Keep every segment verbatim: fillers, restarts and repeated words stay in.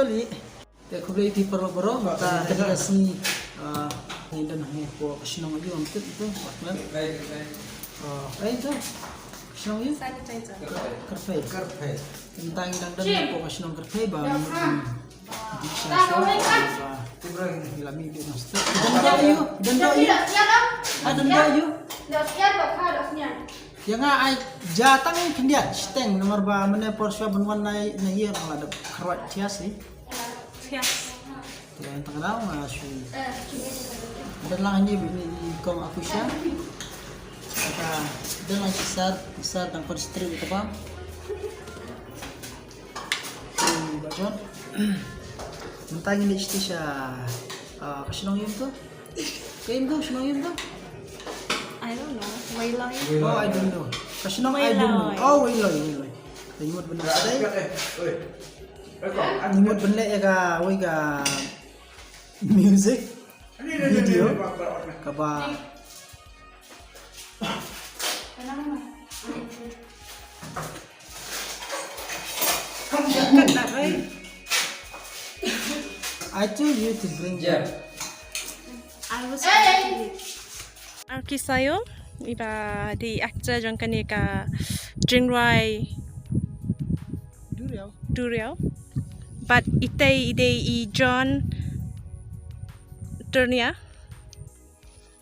Te khublei ïa phi baroh baroh, mynta ka dei ka sngi, ah, ngi don hangne hapoh ka shnong aïu, ym tip to, wat lem. Ah, ai to, shnong aïu? Sanitizer. Kyrpei. Kyrpei. Mynta ngi dang don hapoh ka shnong Kyrpei ba ngi, ngi, ngi, ngi la mih beit na step. Don doh aïu, don doh aïu. Ah, don doh aïu. Ïa nga ai ja tang khyndiat shiteng namar ba mynne por shuwa ban wan na, na ïing nga la dep kyrwat thias hi. Thias. Te tang daw nga shu. Don lang hangne bad i kong Akusha. Ka don lang shisar, shisar dang concentrate ïa ka bam. Te ba John. Mynta ngin ïa shisha, ah, ka shnong aïu to? Ka aïu to, shnong aïu to? I don't know. Weiloi. Oh, I don't know. Ka shnong I don't know. Weiloi. Oh, Weiloi, Weiloi. Te ngi mut ban leit. Ngi mut ban leit ïa kawei ka music video kaba I told you to bring. Yeah. I was. Arki Sayo, i ba dei actor jong kane ka Jingrwai Duriaw. Duriaw. Bad itei i dei i John Turnia.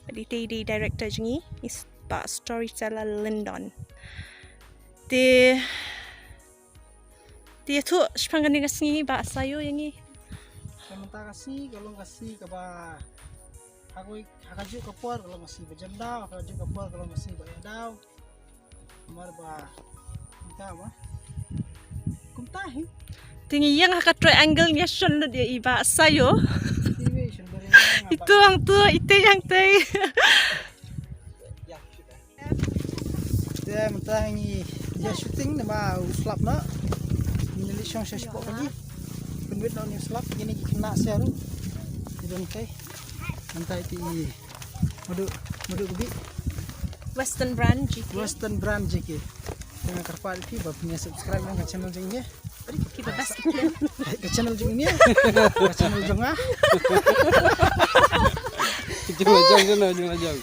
Bad itei i dei director jong ngi, i s-, ba storyteller Lyndon. Te, te ïathuh shaphang kane ka sngi Bah Sayo ïa ngi. Te mynta ka sngi ka long ka sngi kaba ha kawei, ha kajuh ka por ka long ka sngi ba jem daw, ha kajuh ka por ka long ka sngi ba ïa daw. Namar ba kumta ba. Kumta hi. Te ngi ïeng ha ka triangle ngi shon lut ïa i Bah Sayo. Iwei shon lut ïa i. Itu hangtu, ite hangtei. Te mynta ngi ïa shooting namar u slap na. Ngi leit shong sha shapoh kali. Pynwit noh ïa u slap, kine ki khynnah sha ruh. Ki don kai. Mynta iti i Madu, Madu Kubi. Western Brand G K. Western Brand G K. Nga kyrpad ïa phi ba phin ïa subscribe ïa ka channel jong ngi. Ki ba best. Ka channel jong ngi. Ka channel jong nga. Jong, jong, jong, jong, jong.